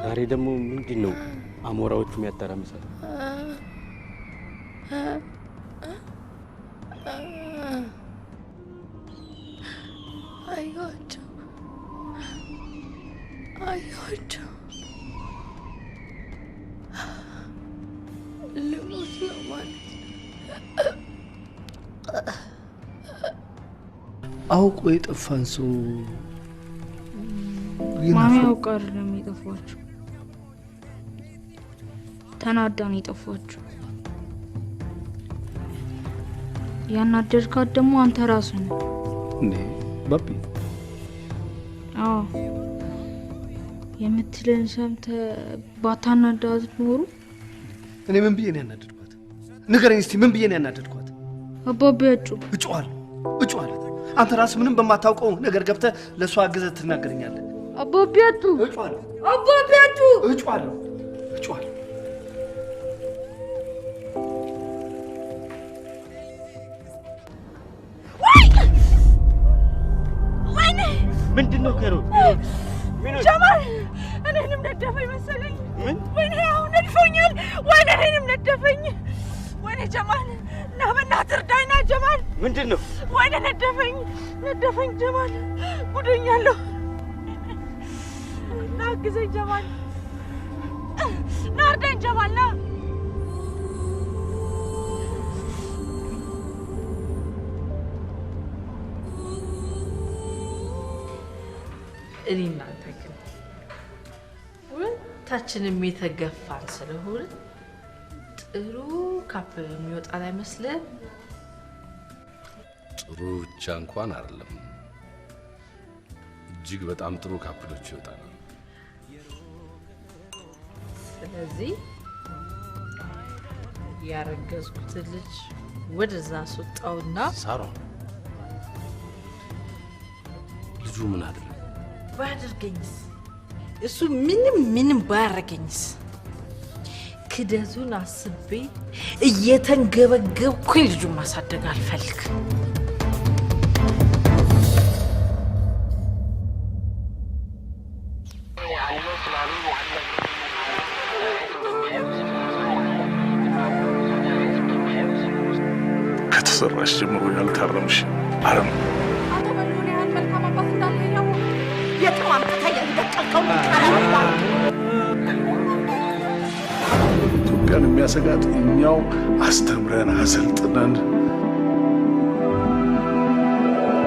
ዛሬ ደግሞ ምንድን ነው አሞራዎቹ የሚያተራምሳት? አየኋቸው አየኋቸው። ልሞት ነው ማለት ነው። አውቆ የጠፋን ሰው ማሚ አውቃ አይደለም የጠፋችው፣ ተናዳ ነው የጠፋችው። ያናደድካት ደግሞ አንተ ራስህ ነህ። እንዴ ባቢ? አዎ፣ የምትልን ሰምተህ ባታናዳት ኖሮ። እኔ ምን ብዬ ነው ያናደድኳት? ንገረኝ እስቲ፣ ምን ብዬ ነው ያናደድኳት? አባቢ አጩህ። እጮሃለሁ እጮሃለሁ። አንተ ራስህ ምንም በማታውቀው ነገር ገብተህ ለእሷ አግዘህ ትናገረኛለህ። አባቢ አጩህ። እጮሃለሁ። አባቢ አጩህ። እጮሃለሁ እጮሃለሁ። ምንድን ነው ከሮት? ጀማል እኔንም ነደፈኝ መሰለኝ። ምን? ወይኔ አሁን ነድፎኛል። ወይኔ እኔንም ነደፈኝ። ወይኔ ጀማል ና በእናትህ እርዳኝ። ና ጀማል። ምንድን ነው? ወይኔ ነደፈኝ ነደፈኝ ጀማል፣ ጉደኛለሁ። ና አግዘኝ ጀማል፣ ና እርዳኝ ጀማል ና። እኔ እናንተ ግን ሁለታችንም የተገፋን ስለሆነ ጥሩ couple የሚወጣን አይመስልም? ጥሩ ብቻ እንኳን አይደለም፣ እጅግ በጣም ጥሩ couple ኦች ይወጣል። ስለዚህ ያረገዝኩትን ልጅ ወደዛ አስወጣውና ሳራ፣ ልጁ ምን አደረገ? ባያደርገኝስ? እሱ ምንም ምንም ባያረገኝስ? ክደቱን አስቤ እየተንገበገብኩኝ ልጁን ማሳደግ አልፈልግም። ከተሰራሽ ጀምሮ ያልታረምሽ አረም። አቶ በሪሁን ያህል መልካም አባት እንዳለ ያወቅ የትም አምጥተህ የደቀልከውን ቃል። ኢትዮጵያን የሚያሰጋት እኛው አስተምረን አሰልጥነን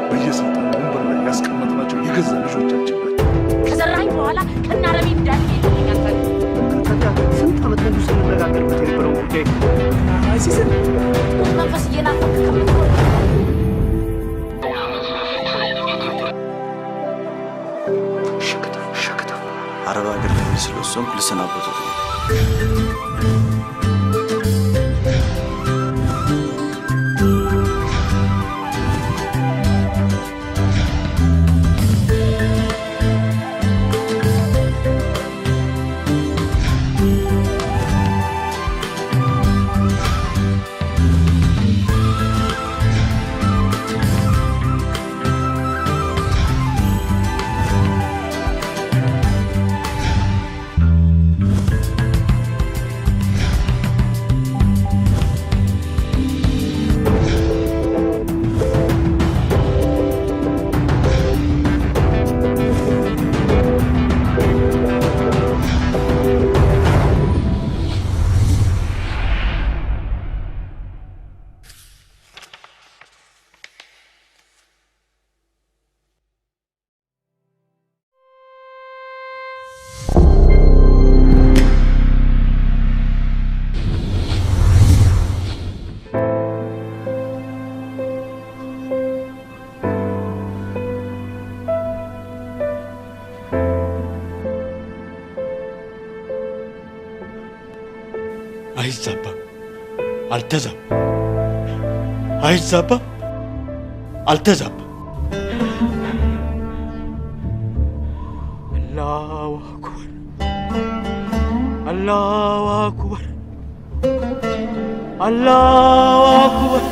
በየስልጣን ወንበር ላይ ያስቀመጥናቸው የገዛ ልጆቻችን ናቸው። ከዘራኝ በኋላ ከናረሚ እንዳለ ይሆኛል። ታዲያ ስንት ዓመት ሙሉ ስንነጋገርበት የነበረው ጉዳይ አይሲስን መንፈስ እየናፈቅ ከምትሆን አረብ ሀገር ለመሄድ ስለወሰንኩ ልሰናበቶት ነው። አይዛባ አልተዛባ፣ አይዛባ አልተዛባ። አላሁ አክበር አላሁ አክበር አላሁ አክበር።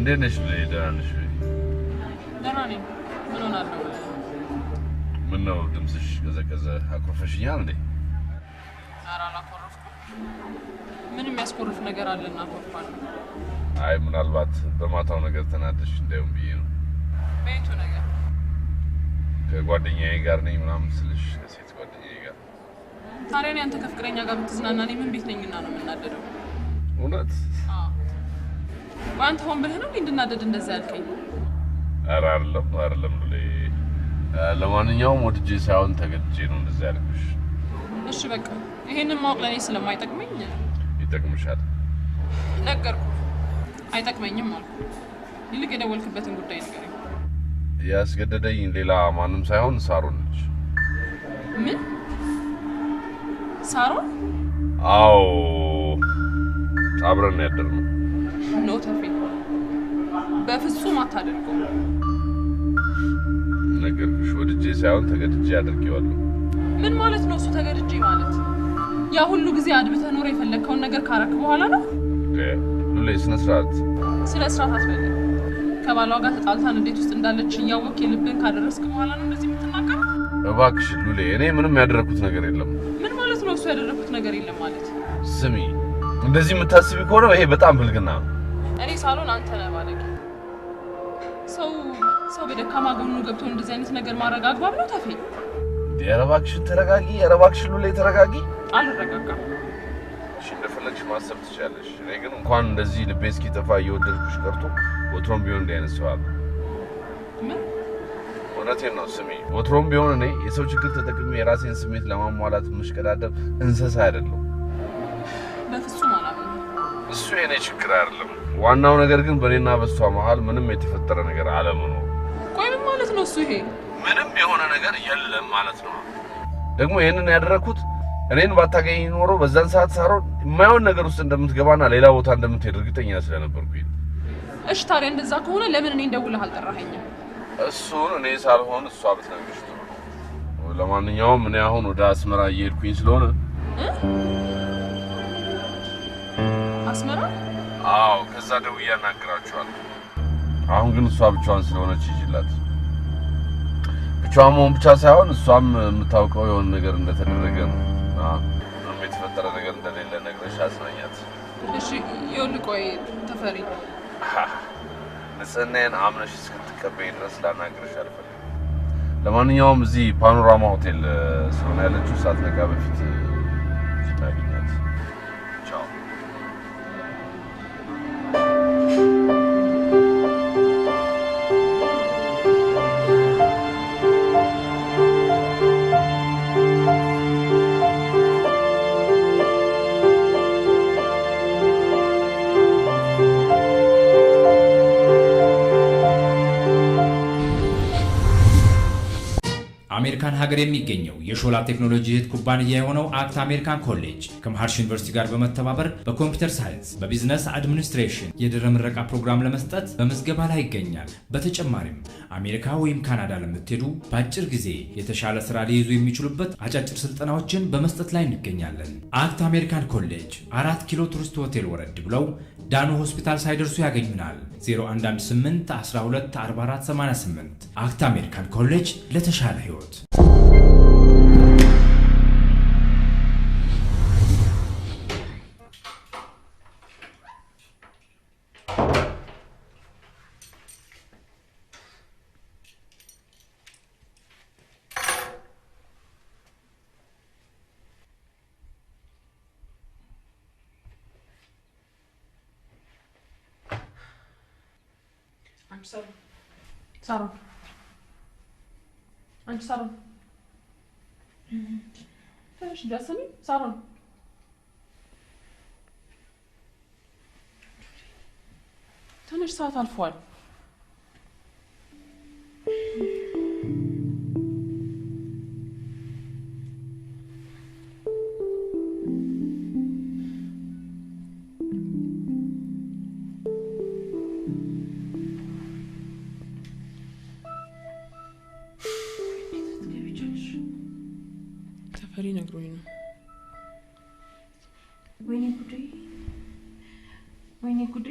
እንዴት ነሽ? ደህና ነሽ? ደህና ነኝ። ምን ሆናለሁ? ምን ነው ድምፅሽ ቀዘቀዘ? አኩርፈሽኛል እንዴ? ኧረ አላኮረፍኩም። ምን የሚያስኮርፍ ነገር አለና አኮርፋለሁ? አይ ምናልባት በማታው ነገር ተናደሽ እንዳይሆን ብዬ ነው። በየቱ ነገር? ከጓደኛዬ ጋር ነኝ ምናምን ስልሽ ከሴት ጓደኛዬ ጋር። ታዲያ እኔ አንተ ከፍቅረኛ ጋር ብትዝናና እኔ ምን ቤት ነኝና ነው የምናደደው? እውነት? አዎ። አንተ ሆን ብለህ ነው እንዴ እንድናደድ እንደዛ ያልከኝ? ኧረ አይደለም አይደለም ሉሌ። ለማንኛውም ወድጄ ሳይሆን ተገድጄ ነው እንደዛ ያልኩሽ። እሺ በቃ ይሄንን ማወቅ ለእኔ ስለማይጠቅመኝ። ይጠቅምሻል። ነገርኩህ፣ አይጠቅመኝም አልኩህ። ይልቅ የደወልክበትን ጉዳይ ንገረኝ። ያስገደደኝ ሌላ ማንም ሳይሆን ሳሮን ነች። ምን? ሳሮን? አዎ አብረን ነው ያደርነው። No ተፌ፣ በፍጹም አታደርገውም። ነገርኩሽ፣ ወድጄ ሳይሆን ተገድጄ አድርጌዋለሁ። ምን ማለት ነው እሱ ተገድጄ ማለት? ያ ሁሉ ጊዜ አድብተህ ኖሮ የፈለግከውን ነገር ካረክ በኋላ ነው? ሉሌ ስነ ስርዓት ስነ ስርዓት አትበለኝ። ከባሏ ጋር ተጣልታ እንዴት ውስጥ እንዳለች እያወቅህ የልብህን ካደረስክ በኋላ ነው እንደዚህ የምትናገረው? እባክሽ ሉሌ፣ እኔ ምንም ያደረኩት ነገር የለም። ምን ማለት ነው እሱ ያደረኩት ነገር የለም ማለት? ስሚ፣ እንደዚህ የምታስቢ ከሆነ ይሄ በጣም ብልግና ነው። እኔ ሳልሆን አንተ ነህ ባለጌ። ሰው ሰው በደካማ ጎኑ ገብቶ እንደዚህ አይነት ነገር ማድረግ አግባብ ነው ተፌ? ኧረ እባክሽን ተረጋጊ። ኧረ እባክሽን ሉሌ ተረጋጊ። አልረጋጋም። እሺ እንደፈለግሽ ማሰብ ትችያለሽ። እኔ ግን እንኳን እንደዚህ ልቤ እስኪጠፋ እየወደድኩሽ ቀርቶ ወትሮም ቢሆን እንዲህ አይነት ሰው አለ። ምን? እውነቴን ነው። ስሚ፣ ወትሮም ቢሆን እኔ የሰው ችግር ተጠቅሜ የራሴን ስሜት ለማሟላት የምሽቀዳደም እንስሳ አይደለሁም። በፍጹም አላምንም። እሱ የኔ ችግር አይደለም። ዋናው ነገር ግን በእኔና በእሷ መሀል ምንም የተፈጠረ ነገር አለመኖሩ። ቆይ ምን ማለት ነው እሱ? ይሄ ምንም የሆነ ነገር የለም ማለት ነው። ደግሞ ይህንን ያደረኩት እኔን ባታገኝ ኖሮ በዛን ሰዓት ሳሮን የማይሆን ነገር ውስጥ እንደምትገባና ሌላ ቦታ እንደምትሄድ እርግጠኛ ስለነበርኩኝ። እሺ ታዲያ እንደዛ ከሆነ ለምን እኔን ደውለህ አልጠራኸኝም? እሱን እኔ ሳልሆን እሷ ብትነግርሽ ጥሩ ነው። ለማንኛውም እኔ አሁን ወደ አስመራ እየሄድኩኝ ስለሆነ። አስመራ? አዎ፣ ከዛ ደውዬ አናግራቸዋለሁ። አሁን ግን እሷ ብቻዋን ስለሆነች ይጅላት። ብቻዋን መሆን ብቻ ሳይሆን እሷም የምታውቀው የሆነ ነገር እንደተደረገ ነው። ምንም የተፈጠረ ነገር እንደሌለ ነግረሽ አጽናኛት። እሺ ይኸውልህ፣ ቆይ ተፈሪ፣ ንጽህናዬን አምነሽ እስክትቀበይ ድረስ ላናግርሽ አልፈልግም። ለማንኛውም እዚህ ፓኖራማ ሆቴል ስለሆነ ያለችው ሳትነቃ በፊት ስናገኛት። ቻው። አሜሪካን ሀገር የሚገኘው የሾላ ቴክኖሎጂ እህት ኩባንያ የሆነው አክት አሜሪካን ኮሌጅ ከመሃርሽ ዩኒቨርሲቲ ጋር በመተባበር በ computer science፣ በ business administration የድህረ ምረቃ ፕሮግራም ለመስጠት በምዝገባ ላይ ይገኛል። በተጨማሪም አሜሪካ ወይም ካናዳ ለምትሄዱ በአጭር ጊዜ የተሻለ ስራ ሊይዙ የሚችሉበት አጫጭር ስልጠናዎችን በመስጠት ላይ እንገኛለን። አክት አሜሪካን ኮሌጅ 4 ኪሎ ቱሪስት ሆቴል ወረድ ብለው ዳኑ ሆስፒታል ሳይደርሱ ያገኙናል። 0118 12 44 88። አክት አሜሪካን ኮሌጅ ለተሻለ ህይወት። አንቺ ሳሮን፣ ሳሮን፣ አንቺ ሳሮን፣ ትንሽ እንዳትሰሚ ሳሮን። ትንሽ ሰዓት አልፏል። ተፈሪ ነግሮኝ ነው። ወይኔ ጉዴ፣ ወይኔ ጉዴ።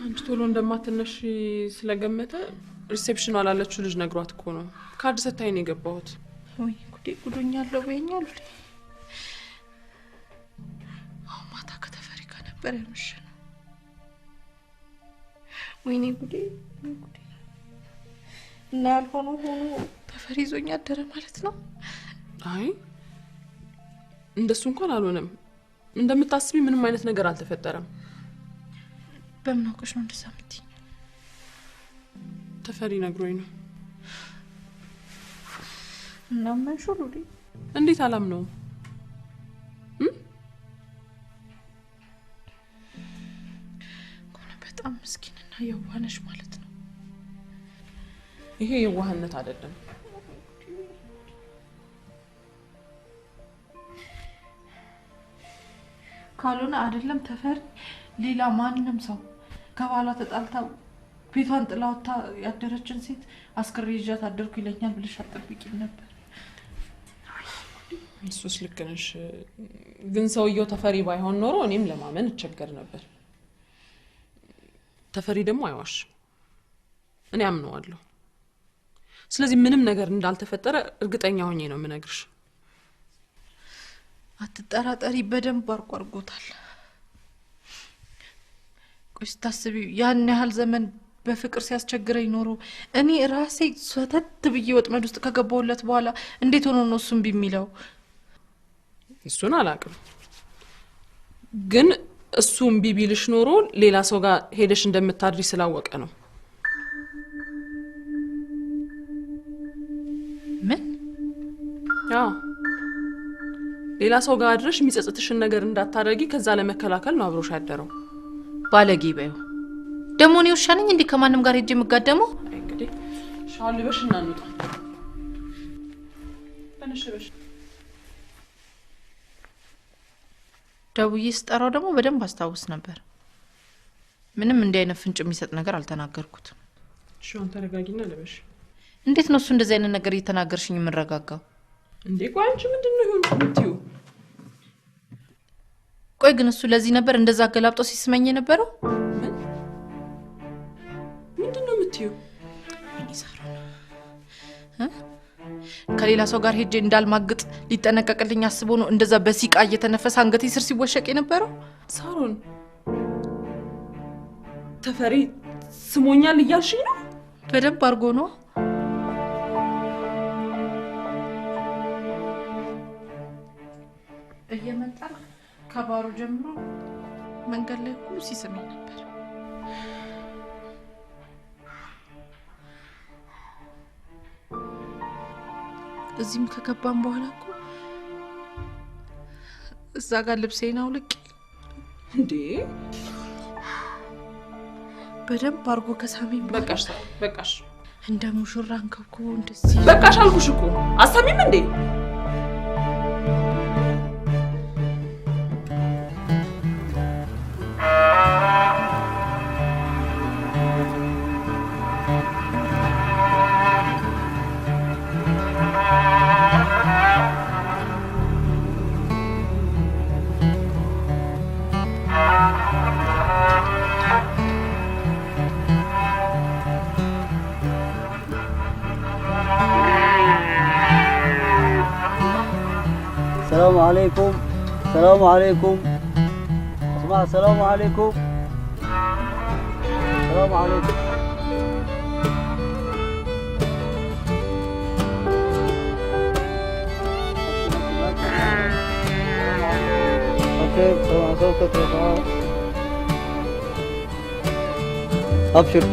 አንቺ ቶሎ እንደማትነሺ ስለገመተ reception ላለችው ልጅ ነግሯት እኮ ነው። ካርድ ሰታኝ ነው የገባሁት። ወይ ጉዴ ጉዶኛለሁ በይኛል። አሁን ማታ ከተፈሪ ጋር ነበር ያመሸነው። ወይኔ ጉዴ ጉዴ! እና ያልሆነው ሆኖ ተፈሪ ይዞኝ አደረ ማለት ነው። አይ እንደሱ እንኳን አልሆነም። እንደምታስቢ ምንም አይነት ነገር አልተፈጠረም። በምን አውቀሽ ነው እንደዛ የምትይኝ? ተፈሪ ነግሮኝ ነው። እና ምን ሹሉሊ? እንዴት አላምነውም? ከሆነ በጣም ምስኪንና የዋህ ነሽ ማለት ነው። ይሄ የዋህነት አይደለም። ካልሆነ አይደለም ተፈሪ፣ ሌላ ማንም ሰው ከባሏ ተጣልታ ቤቷን ጥላ ወጥታ ያደረችን ሴት አስክሬ ይዣት አደርኩ ይለኛል ብለሽ አትጠብቂም ነበር። እሱስ ልክ ነሽ፣ ግን ሰውየው ተፈሪ ባይሆን ኖሮ እኔም ለማመን እቸገር ነበር። ተፈሪ ደግሞ አይዋሽም፣ እኔ አምነዋለሁ። ስለዚህ ምንም ነገር እንዳልተፈጠረ እርግጠኛ ሆኜ ነው የምነግርሽ። አትጠራጠሪ፣ በደንብ አርጎ አርጎታል። ቆይ ስታስቢው ያን ያህል ዘመን በፍቅር ሲያስቸግረኝ ኖሮ እኔ ራሴ ሰተት ብዬ ወጥመድ ውስጥ ከገባሁለት በኋላ እንዴት ሆኖ ነው እሱም ቢሚለው? እሱን አላውቅም፣ ግን እሱ እምቢ ቢልሽ ኖሮ ሌላ ሰው ጋር ሄደሽ እንደምታድሪ ስላወቀ ነው። ምን? አዎ ሌላ ሰው ጋር አድረሽ የሚጸጽትሽን ነገር እንዳታደርጊ ከዛ ለመከላከል ነው አብሮሽ ያደረው። ባለጌ በይው። ደግሞ እኔ ውሻ ነኝ እንዴ ከማንም ጋር ሄጄ የምጋደመው? እንግዲህ ሻወር ልበሽ እና እንውጣ። ተነሽ ልበሽ። ደውዬ ስጠራው ደግሞ በደንብ አስታውስ ነበር። ምንም እንዲህ አይነት ፍንጭ የሚሰጥ ነገር አልተናገርኩትም። እሺ አሁን ተረጋጊና ልበሽ። እንዴት ነው እሱ እንደዚህ አይነት ነገር እየተናገርሽኝ የምንረጋጋው? እንዴ ቆይ አንቺ ምንድን ነው ይሁን የምትይው? ቆይ ግን እሱ ለዚህ ነበር እንደዛ አገላብጦ ሲስመኝ የነበረው? ምን ምንድን ነው የምትይው? ወይኔ ሳሮን፣ ከሌላ ሰው ጋር ሄጄ እንዳልማግጥ ሊጠነቀቅልኝ አስቦ ነው እንደዛ በሲቃ እየተነፈሰ አንገቴ ስር ሲወሸቅ የነበረው? ሳሮን ተፈሪ ስሞኛል እያልሽኝ ነው? በደንብ አድርጎ ነው። እየመጣ ከባሩ ጀምሮ መንገድ ላይ ሁሉ ሲስመኝ ነበር። እዚህም ከገባም በኋላ እኮ እዛ ጋር ልብሴን አውልቄ እንዴ በደንብ አድርጎ ከሳመኝ። በቃሽ በቃሽ፣ እንደ ሙሽራ አንከብክቦ እንደዚህ። በቃሽ አልኩሽ እኮ አሰሚም እንዴ? السلام عليكم. السلام عليكم. اسمع، السلام عليكم. السلام عليكم. okay، صوتك ابشر.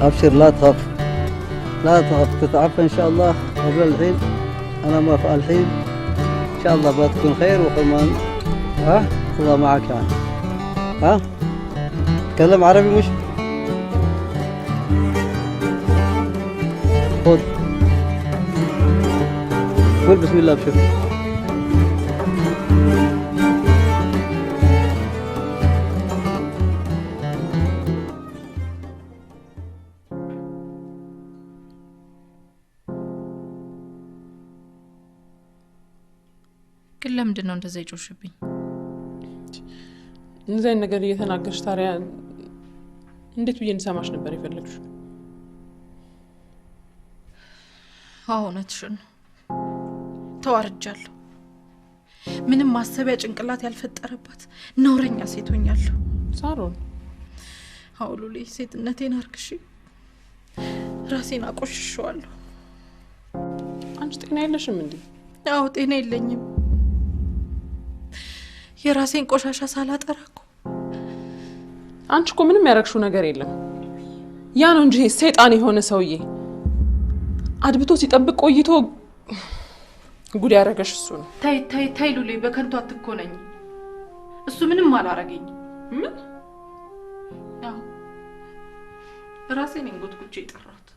ابشر، لا تخاف لا تخاف، تتعافى ان شاء الله قبل الحين. انا موافق الحين ان شاء الله بتكون خير وكمان ها الله معك يعني. ها تكلم عربي مش؟ خذ قول بسم الله بشوف. ግን ለምንድን ነው እንደዛ የጮሽብኝ? እንደዚህ አይነት ነገር እየተናገርሽ ታዲያ እንዴት ብዬ እንድሰማሽ ነበር የፈለግሽው? አዎ እውነትሽን ነው። ተዋርጃለሁ። ምንም ማሰቢያ ጭንቅላት ያልፈጠረባት ነውረኛ ሴት ሆኛለሁ። ሳሮን፣ አዎ ሉሌ፣ ሴትነቴን አርክሼ ራሴን አቆሽሸዋለሁ። አንቺ ጤና የለሽም እንዴ? አዎ ጤና የለኝም። የራሴን ቆሻሻ ሳላጠራ እኮ። አንቺ እኮ ምንም ያረግሽው ነገር የለም። ያ ነው እንጂ ሰይጣን የሆነ ሰውዬ አድብቶ ሲጠብቅ ቆይቶ ጉድ ያረገሽ እሱ ነው። ታይ ታይ ታይ ሉሌ፣ በከንቱ አትኮነኝ። እሱ ምንም አላረገኝ። ምን? አዎ ራሴን ጎትጉቼ የጠራሁት።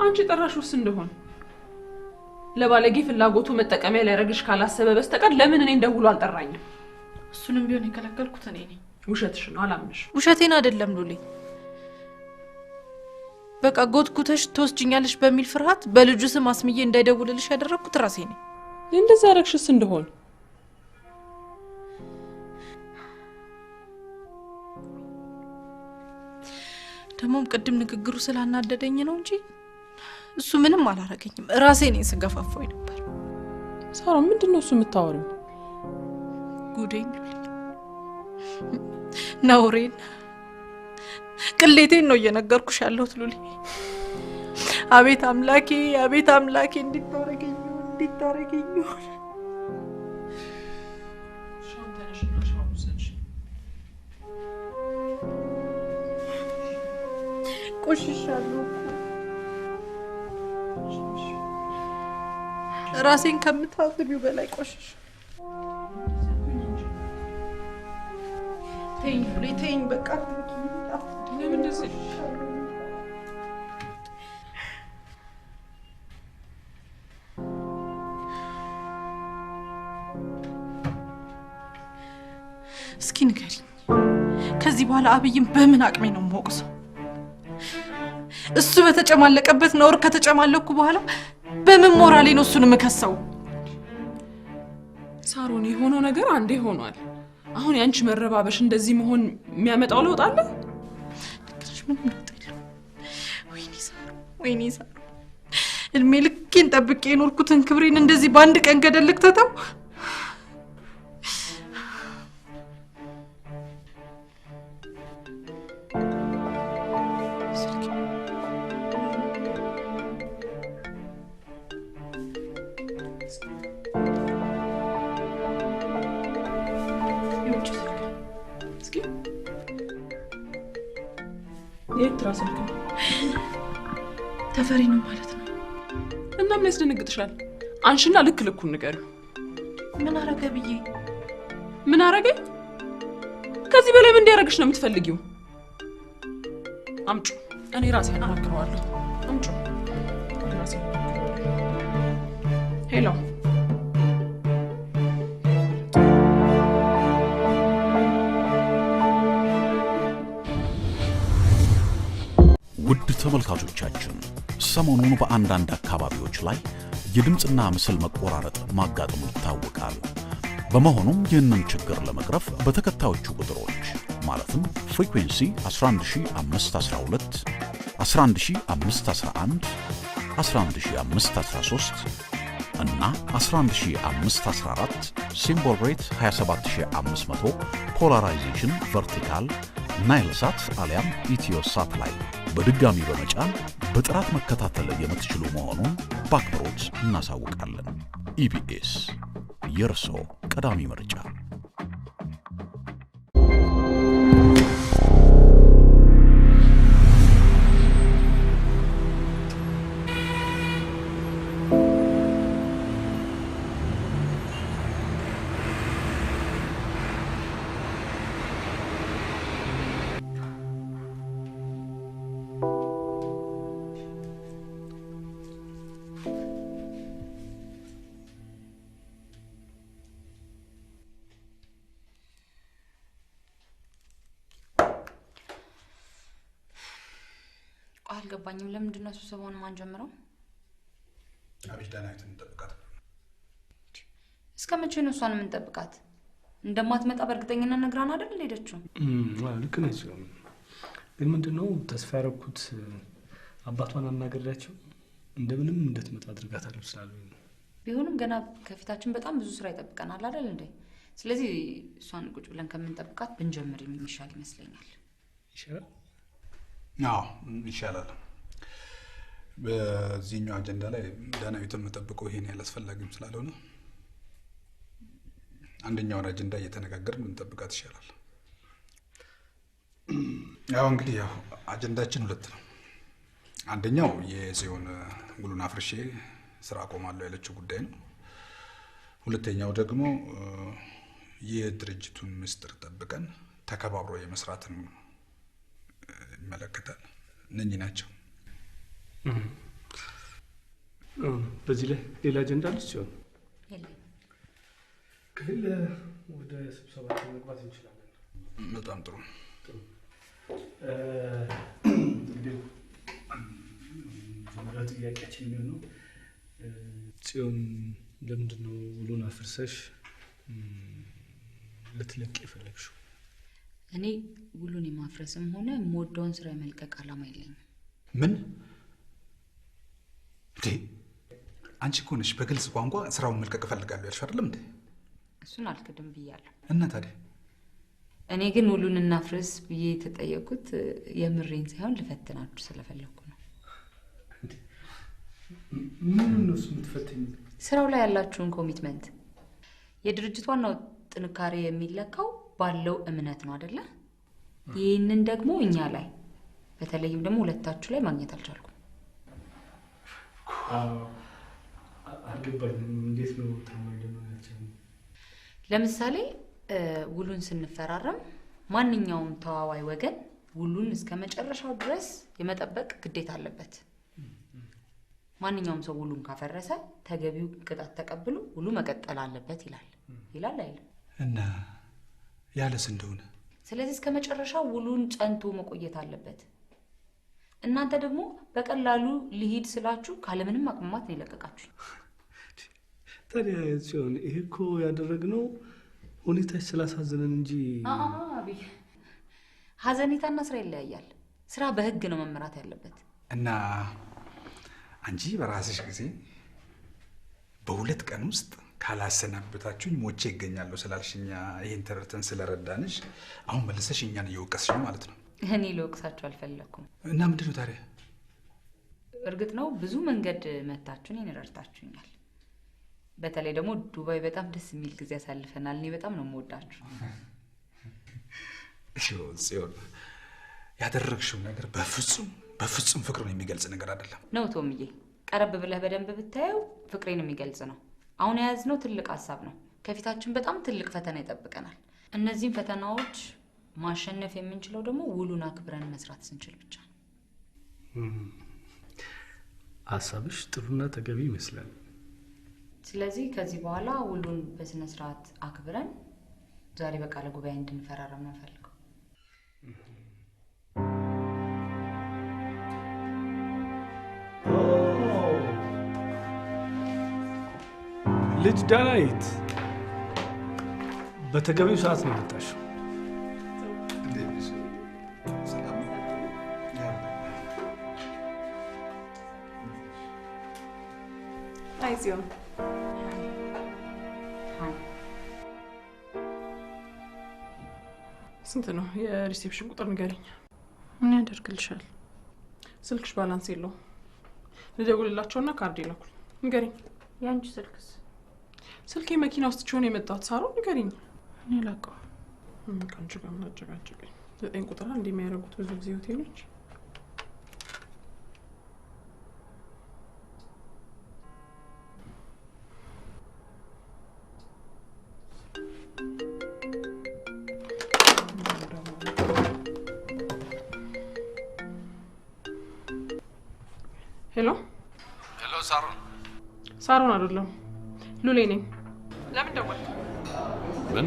አንቺ የጠራሽውስ እንደሆን ለባለጌ ፍላጎቱ መጠቀሚያ ሊያረግሽ ካላሰበ በስተቀር ለምን እኔን ደውሎ አልጠራኝም? እሱንም ቢሆን የከለከልኩት እኔ ነኝ። ውሸትሽ ነው፣ አላምንሽ። ውሸቴን አይደለም ሉሌ። በቃ ጎትጉተሽ ትወስጂኛለሽ በሚል ፍርሃት በልጁ ስም አስምዬ እንዳይደውልልሽ ያደረግኩት ራሴ ነኝ። እንደዛ ያረግሽስ እንደሆን ደግሞም ቅድም ንግግሩ ስላናደደኝ ነው እንጂ እሱ ምንም አላረገኝም። ራሴ ነኝ ስገፋፋው ነበር። ሳሮ፣ ምንድነው እሱ የምታወሪው? ጉዴን ሉሌ፣ ነውሬን፣ ቅሌቴን ነው እየነገርኩሽ ያለሁት ሉሌ። አቤት አምላኬ፣ አቤት አምላኬ፣ እንዴት ታረገኝ፣ እንዴት ታረገኝ። ቆሽሻለሁ እኮ ራሴን ከምታስቢው በላይ ቆሽሽ። ተይኝ ሉሌ፣ ተይኝ በቃ። ለምን እንደዚህ? እስኪ ንገሪኝ፣ ከዚህ በኋላ አብይን በምን አቅሜ ነው የምወቅሰው? እሱ በተጨማለቀበት ነውር ከተጨማለኩ በኋላ በምን ሞራሌ ነው እሱን የምከሰው? ሳሮን፣ የሆነው ነገር አንዴ ሆኗል። አሁን ያንቺ መረባበሽ እንደዚህ መሆን የሚያመጣው ለውጥ አለ? ምንም ለውጥ የለም። ወይኔ ሳሮ፣ ወይኔ ሳሮ፣ እድሜ ልኬን ጠብቄ የኖርኩትን ክብሬን እንደዚህ በአንድ ቀን ገደል ልክተተው? የኤርትራ ስልክ ነው። ተፈሪ ነው ማለት ነው። እና ምን ያስደነግጥሻል? አንሽና ልክ ልኩን ንገሪው። ምን አረገ ብዬ? ምን አረገኝ? ከዚህ በላይ ምን እንዲያረግሽ ነው የምትፈልጊው? አምጩ፣ እኔ ራሴ አናግረዋለሁ። አምጩ፣ እኔ ራሴ አናግረዋለሁ። ሄሎ፣ ውድ ተመልካቾቻችን፣ ሰሞኑን በአንዳንድ አካባቢዎች ላይ የድምፅና ምስል መቆራረጥ ማጋጠሙ ይታወቃል። በመሆኑም ይህንን ችግር ለመቅረፍ በተከታዮቹ ቁጥሮች ማለትም frequency 11512፣ 11511፣ 11513 እና 11514 symbol rate 27500 polarization vertical ናይል ሳት አሊያም ኢትዮ ሳት ላይ በድጋሚ በመጫን በጥራት መከታተል የምትችሉ መሆኑን በአክብሮት እናሳውቃለን። ኢቢኤስ የእርሶ ቀዳሚ ምርጫ። አልገባኝም። ለምንድን ነው ስብሰባውን ማንጀምረው? አብይ ዳናይትን እንጠብቃት። እስከ መቼ ነው እሷን የምንጠብቃት? እንደማትመጣ በእርግጠኝነት ነግራን አይደል ሄደችው? ልክ ነች። ግን ምንድነው ተስፋ ያደረኩት አባቷን አናግሬያቸው እንደምንም እንድትመጣ አድርጋታለሁ ስላሉኝ ነው። ቢሆንም ገና ከፊታችን በጣም ብዙ ስራ ይጠብቀናል አይደል እንዴ? ስለዚህ እሷን ቁጭ ብለን ከምንጠብቃት ብንጀምር የሚሻል ይመስለኛል። ይሻላል? አዎ ይሻላል። በዚህኛው አጀንዳ ላይ ዳናይትን መጠብቀው ይሄን ያህል አስፈላጊም ስላልሆነ አንደኛውን አጀንዳ እየተነጋገርን ብንጠብቃት ይሻላል። ያው እንግዲህ ያው አጀንዳችን ሁለት ነው። አንደኛው የጽዮን ውሉን አፍርሼ ስራ አቆማለሁ ያለችው ጉዳይ ነው። ሁለተኛው ደግሞ የድርጅቱን ምስጢር ጠብቀን ተከባብሮ የመስራትን ይመለከታል። እነኚህ ናቸው። በዚህ ላይ ሌላ አጀንዳ አለች ጽዮን? የለም። ከሌለ ወደ ስብሰባችን መግባት እንችላለን። በጣም ጥሩ። እንግዲህ መጀመሪያው ጥያቄያችን የሚሆነው ጽዮን ለምንድን ነው ውሉን አፍርሰሽ ልትለቅ የፈለግሽው? እኔ ውሉን የማፍረስም ሆነ የምወደውን ስራ የመልቀቅ ዓላማ የለኝም። ምን እንዴ? አንቺ እኮ ነሽ በግልጽ ቋንቋ ስራውን መልቀቅ እፈልጋለሁ ያልሽው አይደለም እንዴ? እሱን አልክድም ብያለሁ። እና ታዲያ እኔ ግን ውሉን እናፍርስ ብዬ የተጠየቁት የምሬን ሳይሆን ልፈትናችሁ ስለፈለኩ ነው። ምን ነው እሱ የምትፈትኝ? ስራው ላይ ያላችሁን commitment። የድርጅት ዋናው ጥንካሬ የሚለካው ባለው እምነት ነው አይደለ? ይህንን ደግሞ እኛ ላይ በተለይም ደግሞ ሁለታችሁ ላይ ማግኘት አልቻልኩም። አልገባኝም። እንዴት ነው ታማኝ ልንሆን ያልቻልነው? ለምሳሌ ውሉን ስንፈራረም ማንኛውም ተዋዋይ ወገን ውሉን እስከ መጨረሻው ድረስ የመጠበቅ ግዴታ አለበት። ማንኛውም ሰው ውሉን ካፈረሰ ተገቢው ቅጣት ተቀብሎ ውሉ መቀጠል አለበት ይላል። ይላል አይልም? እና ያለስ እንደሆነ ስለዚህ እስከ መጨረሻው ውሉን ጸንቶ መቆየት አለበት። እናንተ ደግሞ በቀላሉ ልሂድ ስላችሁ ካለምንም አቅማማት ነው የለቀቃችሁ። ታዲያ ጽዮን ይሄ እኮ ያደረግነው ሁኔታሽ ስላሳዘነን እንጂ። አብይ፣ ሀዘኔታና ስራ ይለያያል። ስራ በህግ ነው መመራት ያለበት። እና አንቺ በራስሽ ጊዜ በሁለት ቀን ውስጥ ካላሰናበታችሁኝ ሞቼ ይገኛለሁ ስላልሽኛ ይሄን ተረድተን ስለረዳንሽ አሁን መልሰሽ እኛን እየወቀስሽ ነው ማለት ነው። እኔ ልወቅሳችሁ አልፈለኩም። እና ምንድን ነው ታዲያ? እርግጥ ነው ብዙ መንገድ መታችሁ እኔን ረድታችሁኛል። በተለይ ደግሞ ዱባይ በጣም ደስ የሚል ጊዜ አሳልፈናል። እኔ በጣም ነው የምወዳችሁ። ጽዮን፣ ያደረግሽው ነገር በፍጹም በፍጹም ፍቅሩን የሚገልጽ ነገር አይደለም። ነው ቶምዬ፣ ቀረብ ብለህ በደንብ ብታየው ፍቅሬን የሚገልጽ ነው። አሁን የያዝነው ትልቅ ሀሳብ ነው። ከፊታችን በጣም ትልቅ ፈተና ይጠብቀናል። እነዚህን ፈተናዎች ማሸነፍ የምንችለው ደግሞ ውሉን አክብረን መስራት ስንችል ብቻ ነው። ሀሳብሽ ጥሩና ተገቢ ይመስላል። ስለዚህ ከዚህ በኋላ ውሉን በስነ ስርዓት አክብረን ዛሬ በቃለ ጉባኤ እንድንፈራረም ነው የምፈልገው። ልጅ ዳናይት በተገቢው ሰዓት ነው የመጣሽው። አይ ጽዮን፣ ስንት ነው የ reception ቁጥር ንገሪኝ። ምን ያደርግልሻል? ስልክሽ balance የለውም። ልደውልላቸውና ካርድ ይላኩል። ንገሪኝ። የአንቺ ስልክስ? ስልኬ መኪና ውስጥ ሲሆን የመጣሁት። ሳሮ ንገሪኝ። እኔ አላውቀውም። ከአንቺ ጋር ምን አጨቃጨቀኝ? 9 ቁጥር አንድ የሚያደርጉት ብዙ ጊዜ ሆቴሎች። Hello Hello፣ ሳሮን። ሳሮን አይደለም ሉሌ ነኝ። ለምን ደወልክ? ምን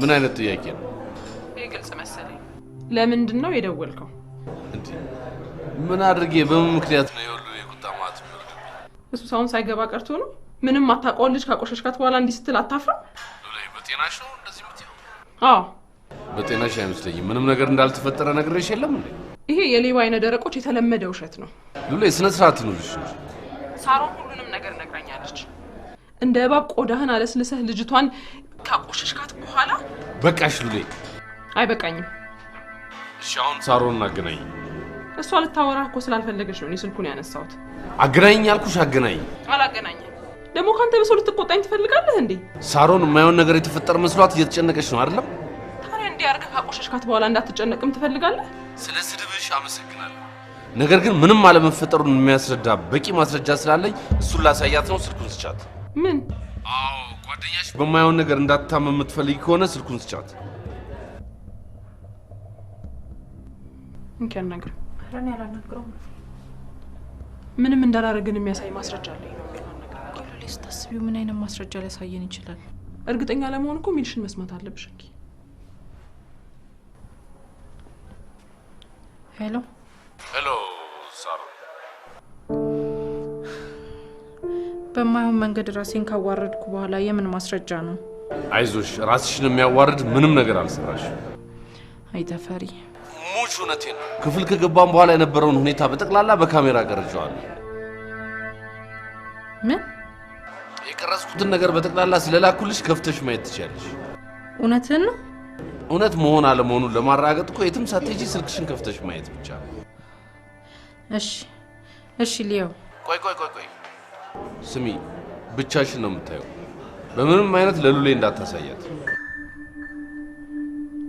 ምን አይነት ጥያቄ ነው? ይህ ግልጽ መሰለኝ። ለምንድን ነው የደወልከው? እንዴ ምን አድርጌ በምን ምክንያት ነው የሁሉ የቁጣ ማት የሚወርድብኝ? እሱ ሳሁን ሳይገባ ቀርቶ ነው። ምንም አታውቀውን ልጅ ካቆሸሽካት በኋላ እንዲህ ስትል አታፍርም? ሉሌ በጤናሽ ነው እንደዚህ የምትይው? አዎ በጤናሽ አይመስለኝም። ምንም ነገር እንዳልተፈጠረ ነግሬሽ የለም እንዴ? ይሄ የሌባ አይነ ደረቆች የተለመደ ውሸት ነው። ሉሌ ስነ ስርዓት ይኑርሽ እንጂ። ሳሮን ሁሉንም ነገር ነግራኛለች። እንደ እባብ ቆዳህን አለስልሰህ ልጅቷን ካቆሸሽካት በኋላ በቃሽ ሉሌ። አይበቃኝም። እሺ አሁን ሳሮንን አገናኝ። እሷ ልታወራህ እኮ ስላልፈለገች ነው እኔ ስልኩን ያነሳሁት። አገናኝ ያልኩሽ አገናኝ። አላገናኝም። ደግሞ ካንተ ብሶ ልትቆጣኝ ትፈልጋለህ እንዴ? ሳሮን የማይሆን ነገር የተፈጠረ መስሏት እየተጨነቀች ነው አይደለም? ታዲያ እንዲህ አድርገህ ካቆሸሽካት በኋላ እንዳትጨነቅም ትፈልጋለህ? ስለ ስድብሽ አመሰግናለሁ። ነገር ግን ምንም አለመፈጠሩን የሚያስረዳ በቂ ማስረጃ ስላለኝ እሱን ላሳያት ነው። ስልኩን ስጫት። ምን? አዎ ጓደኛሽ በማይሆን ነገር እንዳትታመም የምትፈልጊ ከሆነ ስልኩን ስጫት። እንኪ አናግሪው። ኧረ እኔ አላናግረውም። ምንም እንዳላረግን የሚያሳይ ማስረጃ አለኝ ነው የሚለው። ሉሌ ስታስቢው ምን አይነት ማስረጃ ሊያሳየን ይችላል? እርግጠኛ ለመሆን እኮ ሚልሽን መስማት አለብሽ። እንኪ Hello Hello ሳሮን፣ በማይሆን መንገድ ራሴን ካዋረድኩ በኋላ የምን ማስረጃ ነው? አይዞሽ፣ ራስሽን የሚያዋርድ ምንም ነገር አልሰራሽም። አይ ተፈሪ፣ ሙች እውነቴን ነው። ክፍል ከገባን በኋላ የነበረውን ሁኔታ በጠቅላላ በካሜራ ቀርጬዋለሁ። ምን? የቀረጽኩትን ነገር በጠቅላላ ስለላኩልሽ ከፍተሽ ማየት ትችያለሽ። እውነትህን ነው? እውነት መሆን አለመሆኑን ለማረጋገጥ እኮ የትም ሳትሄጂ ስልክሽን ከፍተሽ ማየት ብቻ ነው። እሺ እሺ፣ ሊያው ቆይ ቆይ ቆይ ቆይ፣ ስሚ፣ ብቻሽን ነው የምታየው። በምንም አይነት ለሉሌ እንዳታሳያት።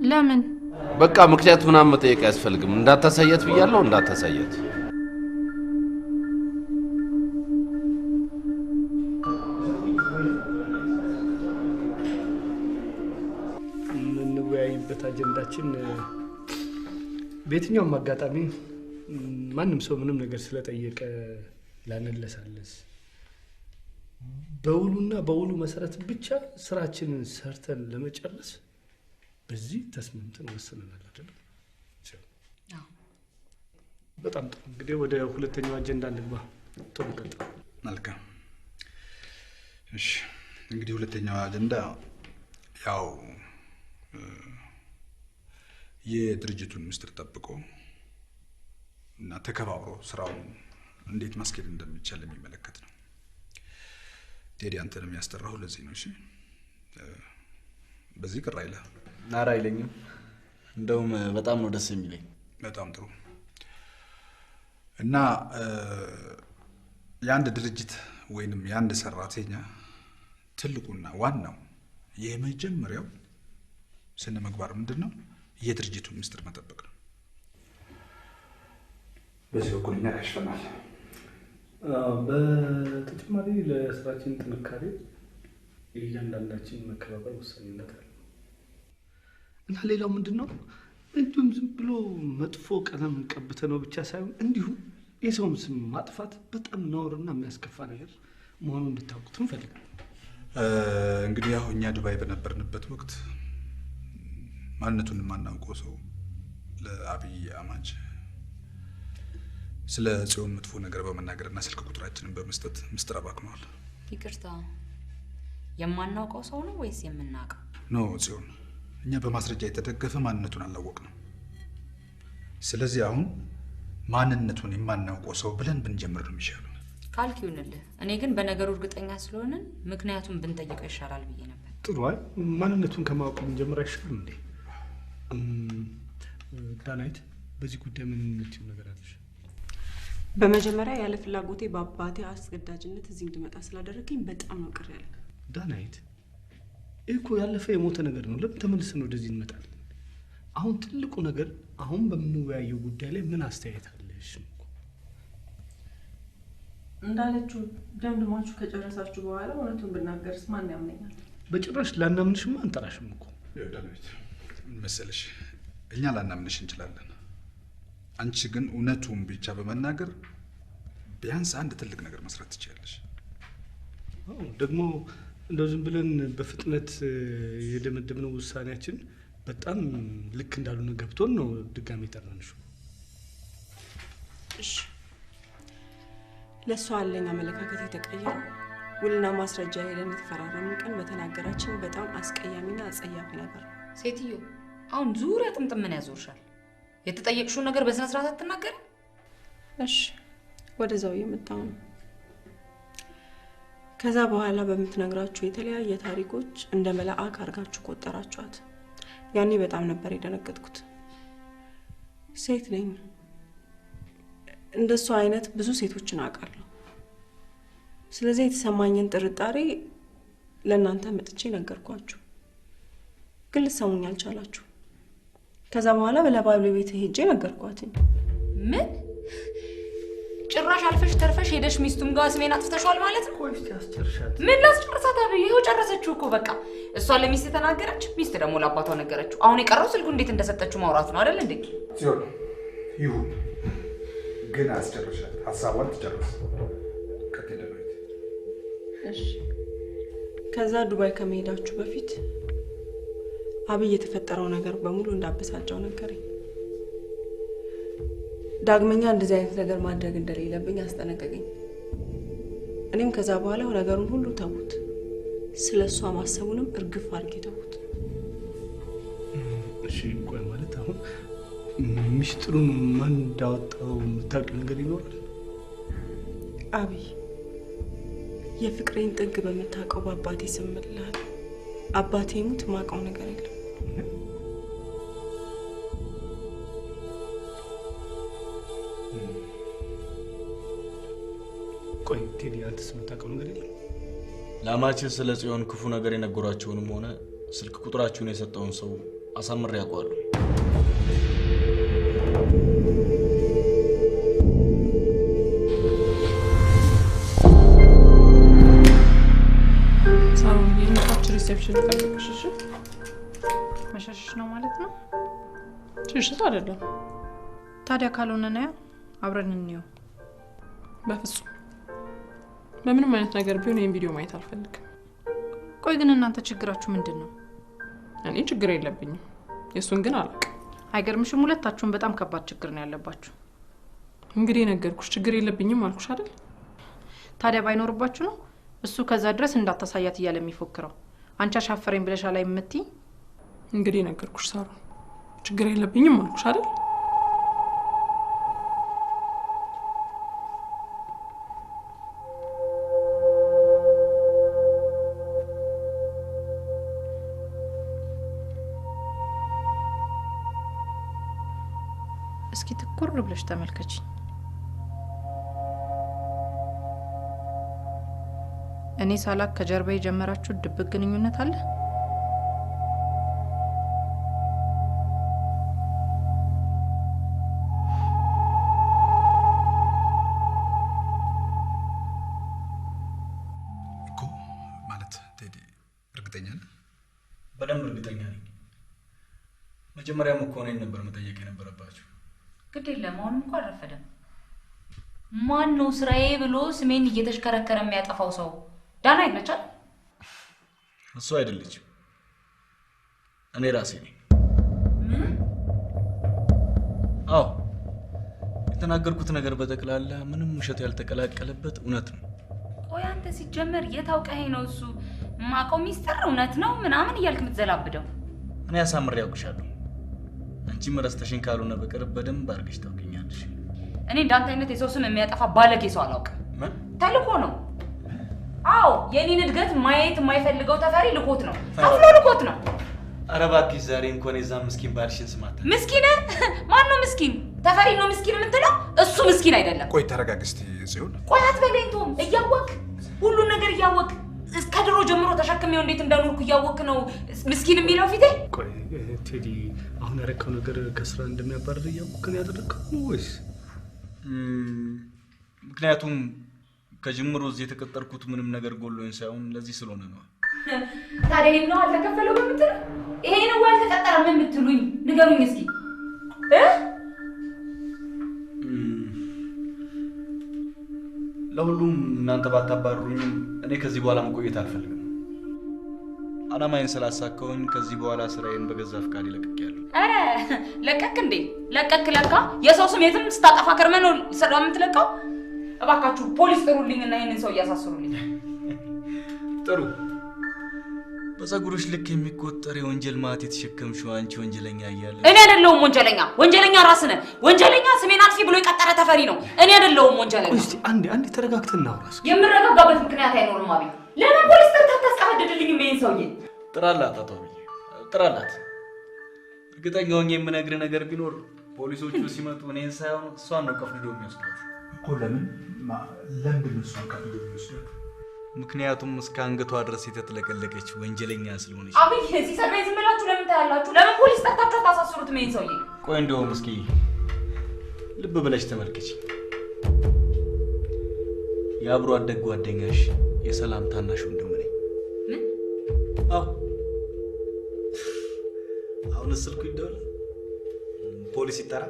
ለምን? በቃ ምክንያት ምናምን መጠየቅ አያስፈልግም። እንዳታሳያት ብያለሁ፣ እንዳታሳያት። የምንወያይበት አጀንዳችን በየትኛውም አጋጣሚ ማንም ሰው ምንም ነገር ስለጠየቀ ላንለሳለስ፣ በውሉና በውሉ መሰረት ብቻ ስራችንን ሰርተን ለመጨረስ በዚህ ተስማምተን ወስነናል አይደል? በጣም ጥሩ። እንግዲህ ወደ ሁለተኛው አጀንዳ እንግባ። ቶም ቀጥል። መልካም። እሺ እንግዲህ ሁለተኛው አጀንዳ ያው የድርጅቱን ምስጢር ጠብቆ እና ተከባብሮ ስራውን እንዴት ማስኬድ እንደሚቻል የሚመለከት ነው። ቴዲ አንተንም ያስጠራሁ ለዚህ ነው። እሺ በዚህ ቅር አይልህ? ኧረ አይለኝም። እንደውም በጣም ነው ደስ የሚለኝ። በጣም ጥሩ። እና የአንድ ድርጅት ወይንም የአንድ ሰራተኛ ትልቁና ዋናው የመጀመሪያው ስነ ምግባር ምንድን ነው? የድርጅቱን ምስጢር መጠበቅ ነው። በዚህ በኩል እኛ ከሽፈናል። በተጨማሪ ለስራችን ጥንካሬ እያንዳንዳችን መከባበር ወሳኝነት አለው እና ሌላው ምንድነው እንዲሁም ዝም ብሎ መጥፎ ቀለም ቀብተ ነው ብቻ ሳይሆን እንዲሁም የሰውን ስም ማጥፋት በጣም ነውርና የሚያስከፋ ነገር መሆኑን እንድታውቁት እንፈልጋለን። እንግዲህ ያው እኛ ዱባይ በነበርንበት ወቅት ማንነቱን የማናውቀው ሰው ለአብይ አማች ስለ ጽዮን መጥፎ ነገር በመናገርና ስልክ ቁጥራችንን በመስጠት ምስጢር አባክኗል። ይቅርታ፣ የማናውቀው ሰው ነው ወይስ የምናውቀው? No ጽዮን፣ እኛ በማስረጃ የተደገፈ ማንነቱን አላወቅንም። ስለዚህ አሁን ማንነቱን የማናውቀው ሰው ብለን ብንጀምር ነው የሚሻለው። ካልክ ይሁንልህ። እኔ ግን በነገሩ እርግጠኛ ስለሆንን ምክንያቱን ብንጠይቀው ይሻላል ብዬ ነበር። ጥሩ። አይ ማንነቱን ከማወቅ ብንጀምር አይሻልም እንዴ? ዳናይት፣ በዚህ ጉዳይ ምን የምትይው ነገር አለሽ? በመጀመሪያ ያለ ፍላጎቴ በአባቴ አስገዳጅነት እዚህ እንድመጣ ስላደረገኝ በጣም ነው ቅር ያለኝ። ዳናይት፣ ይህ እኮ ያለፈ የሞተ ነገር ነው። ለምን ተመልሰን ወደዚህ እንመጣለን? አሁን ትልቁ ነገር አሁን በምንወያየው ጉዳይ ላይ ምን አስተያየት አለሽ? እንዳለችው ደምድማችሁ ከጨረሳችሁ በኋላ እውነቱን ብናገርስ ማን ያምነኛል? በጭራሽ ላናምንሽማ አንጠራሽም እኮ። ዳናይት፣ ምን መሰለሽ፣ እኛ ላናምንሽ እንችላለን። አንቺ ግን እውነቱን ብቻ በመናገር ቢያንስ አንድ ትልቅ ነገር መስራት ትችያለሽ። ደግሞ እንደው ዝም ብለን በፍጥነት የደመደምነው ውሳኔያችን በጣም ልክ እንዳልሆነ ገብቶን ነው ድጋሜ የጠራንሽ። እሺ፣ ለእሷ አለኝ አመለካከት የተቀየረው ውልና ማስረጃ ሄደን የተፈራረምን ቀን በተናገራችን በጣም አስቀያሚና አጸያፊ ነገር ነው። ሴትዮ አሁን ዙሪያ ጥምጥም ምን ያዞርሻል? የተጠየቅሽውን ነገር በስነ ስርዓት አትናገሪም? እሺ፣ ወደዛው እየመጣሁ ነው። ከዛ በኋላ በምትነግራችሁ የተለያየ ታሪኮች እንደ መልአክ አድርጋችሁ ቆጠራችኋት። ያኔ በጣም ነበር የደነገጥኩት። ሴት ነኝ፣ እንደሷ አይነት ብዙ ሴቶችን አውቃለሁ። ስለዚህ የተሰማኝን ጥርጣሬ ለእናንተ መጥቼ ነገርኳችሁ፣ ግን ልትሰሙኝ አልቻላችሁ። ከዛ በኋላ ለባለቤቴ ሄጄ ነገርኳትኝ። ምን ጭራሽ አልፈሽ ተርፈሽ ሄደሽ ሚስቱም ጋር ስሜን አጥፍተሽዋል ማለት ነው? ቆይ እስቲ አስጨርሻት። ምን ላስጨርሳት? አብይ ይኸው ጨረሰችው እኮ በቃ። እሷ ለሚስት ተናገረች፣ ሚስት ደግሞ ለአባቷ ነገረችው። አሁን የቀረው ስልኩ እንዴት እንደሰጠችው ማውራት ነው አይደል እንዴ? ጽዮን ይሁን፣ ግን አስጨርሻት፣ ሀሳቧን ትጨርስ። ቀጥይ ዳናይት። እሺ። ከዛ ዱባይ ከመሄዳችሁ በፊት አብይ የተፈጠረው ነገር በሙሉ እንዳበሳጨው ነገረኝ። ዳግመኛ እንደዚህ አይነት ነገር ማድረግ እንደሌለብኝ አስጠነቀቀኝ። እኔም ከዛ በኋላ ነገሩን ሁሉ ተውት፣ ስለሷ ማሰቡንም እርግፍ አድርጌ ተውት። እሺ ቆይ፣ ማለት አሁን ሚስጥሩን ማን እንዳወጣው የምታውቂው ነገር ይኖራል? አብይ የፍቅሬን ጥግ በምታውቀው በአባቴ ስም እምልሃለሁ። አባቴ ሙት ማውቀው ነገር የለም። ቆይ ቴዲ፣ አንተስ የምታውቀው ነገር የለም? ላማችህ ስለ ጽዮን ክፉ ነገር የነገሯቸውንም ሆነ ስልክ ቁጥራችሁን የሰጠውን ሰው አሳምሬ ያውቀዋለሁ። ሳሮን የመጣች reception ጠብቅሽ። እሺ መሸሽሽ ነው ማለት ነው? ሽሽት አይደለም። ታዲያ ካልሆነ ነያ አብረን እንየው። በፍጹም በምንም አይነት ነገር ቢሆን ይሄን ቪዲዮ ማየት አልፈልግም። ቆይ ግን እናንተ ችግራችሁ ምንድን ነው? እኔ ችግር የለብኝም፣ የእሱን ግን አላውቅም። አይገርምሽም? ሁለታችሁም በጣም ከባድ ችግር ነው ያለባችሁ። እንግዲህ ነገርኩሽ፣ ችግር የለብኝም አልኩሽ አይደል? ታዲያ ባይኖርባችሁ ነው እሱ ከዛ ድረስ እንዳታሳያት እያለ የሚፎክረው። አንቺ አሻፈረኝ ብለሽ ላይ የምትይ። እንግዲህ ነገርኩሽ ሳሮን፣ ችግር የለብኝም አልኩሽ አይደል? እስኪ ትኩር ብለሽ ተመልከችኝ። እኔ ሳላክ ከጀርባ የጀመራችሁ ድብቅ ግንኙነት አለ? እኮ ማለት ቴዲ፣ እርግጠኛ ነህ? በደንብ እርግጠኛ ነኝ። መጀመሪያም እኮ እኔን ነበር መጠየቅ የነበረባችሁ። ግድ የለም አሁንም እኮ አልረፈደም። ማን ነው ስራዬ ብሎ ስሜን እየተሽከረከረ የሚያጠፋው ሰው? ዳናይት ነች አይደል? እሱ አይደለችም፣ እኔ ራሴ ነኝ። ምን? አዎ፣ የተናገርኩት ነገር በጠቅላላ ምንም ውሸት ያልተቀላቀለበት እውነት ነው። ቆይ አንተ ሲጀመር የት አውቀኸኝ ነው እሱ የማውቀው ሚስጥር እውነት ነው ምናምን እያልክ የምትዘላብደው? እኔ አሳምሬ ያውቅሻለሁ። አንቺም ረስተሽኝ ካልሆነ በቀር በደንብ አድርገሽ ታውቂኛለሽ። እኔ እንዳንተ አይነት የሰው ስም የሚያጠፋ ባለጌ ሰው አላውቅም። ምን ተልኮ ነው? አዎ የኔን እድገት ማየት የማይፈልገው ተፈሪ ልኮት ነው፣ ከፍሎ ልኮት ነው። ኧረ እባክሽ ዛሬ እንኳን የዛ ምስኪን ባልሽን ስማታ። ምስኪን? ማን ነው ምስኪን? ተፈሪ ነው ምስኪን የምትለው? እሱ ምስኪን አይደለም። ቆይ ተረጋግ እስቲ ጽዮን። ቆይ አትበለኝ ቶም። እያወቅ ሁሉን ነገር እያወቅ እስከ ድሮ ጀምሮ ተሸክሜው እንዴት እንዳኖርኩ እያወቅ ነው ምስኪን የሚለው ፊቴ። ቆይ ቴዲ፣ አሁን ያረከው ነገር ከስራ እንደሚያባርር እያወቅህ ነው ያደረግከው ወይስ? ምክንያቱም ከጅምሮ እዚህ የተቀጠርኩት ምንም ነገር ጎሎኝ ሳይሆን ለዚህ ስለሆነ ነው። ታዲያ ይሄን ነው አልተከፈለውም የምትለው? ይሄ ነው አልተቀጠረም የምትሉኝ? ንገሩኝ እስኪ እ ለሁሉም እናንተ ባታባርሩኝም እኔ ከዚህ በኋላ መቆየት አልፈልግም። አላማዬን ስላሳካሁኝ ከዚህ በኋላ ስራዬን በገዛ ፍቃዴ ለቅቄያለሁ። ኧረ ለቀክ እንዴ? ለቀክ ለካ የሰው ስም የትም ስታጠፋ ከርመህ ነው ስራ የምትለቀው። እባካችሁ ፖሊስ ጥሩልኝና ይሄንን ሰው እያሳስሩልኝ። ጥሩ። በፀጉርሽ ልክ የሚቆጠር የወንጀል ማት የተሸከምሽው አንቺ ወንጀለኛ እያለ እኔ አይደለሁም ወንጀለኛ። ወንጀለኛ ራስህ ነህ። ወንጀለኛ ስሜን አጥፊ ብሎ የቀጠረ ተፈሪ ነው። እኔ አይደለሁም ወንጀለኛ። እስቲ አንዴ አንዴ ተረጋግተን እናውራ እስኪ። የምረጋጋበት ምክንያት አይኖርም። አብይ ለምን ፖሊስ ጠርተህ አታስቀበድድልኝም ይሄን ሰውዬ? ጥራላት አቶ አብይ ጥራላት። እርግጠኛ ሆኜ የምነግርህ ነገር ቢኖር ፖሊሶቹ ሲመጡ እኔን ሳይሆን እሷን ነው ቀፍድዶ የሚወስዷት። እኮ ለምን ለምንድን ነው እሷን ቀፍድዶ የሚወስዷት? ምክንያቱም እስከ አንገቷ ድረስ የተጥለቀለቀች ወንጀለኛ ስለሆነች። አብይ ሲሰድበኝ ዝም ብላችሁ ለምን ታያላችሁ? ለምን ፖሊስ ጠርታችሁ አታሳስሩትም ይሄን ሰውዬ? ቆይ እንደውም እስኪ ልብ ብለሽ ተመልከች። የአብሮ አደግ ጓደኛሽ የሰላም ታናሽ ወንድም ነኝ። ምን? አዎ። አሁን ስልኩ ይደወል፣ ፖሊስ ይጠራ።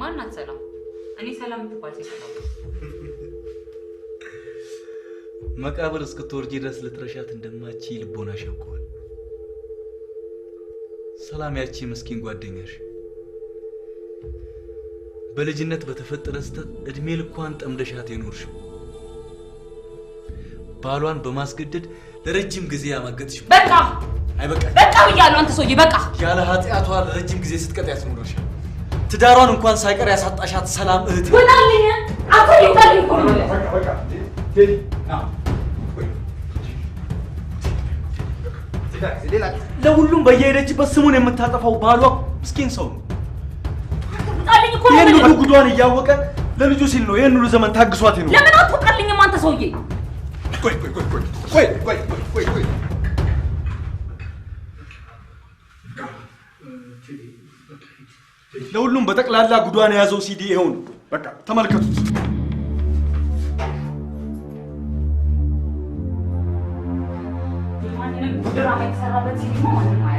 ማናት ሰላም? እኔ ሰላም የምትባል ሴት አላውቅም። መቃብር እስክትወርጂ ድረስ ልትረሻት እንደማትችይ ልቦናሽ ያውቀዋል። ሰላም ያቺ ምስኪን ጓደኛሽ በልጅነት በተፈጠረ ስህተት እድሜ ልኳን ጠምደሻት የኖርሽው ባሏን በማስገደድ ለረጅም ጊዜ ያማገጥሽ። በቃ አይበቃ በቃ ብያለሁ። አንተ ሰውዬ በቃ። ያለ ኃጢአቷ ለረጅም ጊዜ ስትቀጣያት ኖረሻል። ትዳሯን እንኳን ሳይቀር ያሳጣሻት ሰላም እህት ውጣልኝ! አቶ ይውጣልኝ እኮ ነው የምልህ። ለሁሉም በየሄደችበት ስሙን የምታጠፋው ባሏ ምስኪን ሰው ነው። ውጣልኝ እኮ ነው ይህን የምልህ። ሁሉ ጉዷን እያወቀ ለልጁ ሲል ነው ይህን ሁሉ ዘመን ታግሷት የኖረው። ለምን አትወጣልኝም አንተ ሰውዬ? ቆይ ቆይ ቆይ ቆይ ቆይ ቆይ ቆይ ቆይ ቆይ ለሁሉም በጠቅላላ ጉዷን የያዘው ሲዲ ይኸው ነው። በቃ ተመልከቱት። የማንንም ድራማ የተሰራበት ሲዲ ነው ማንም አያውቅም።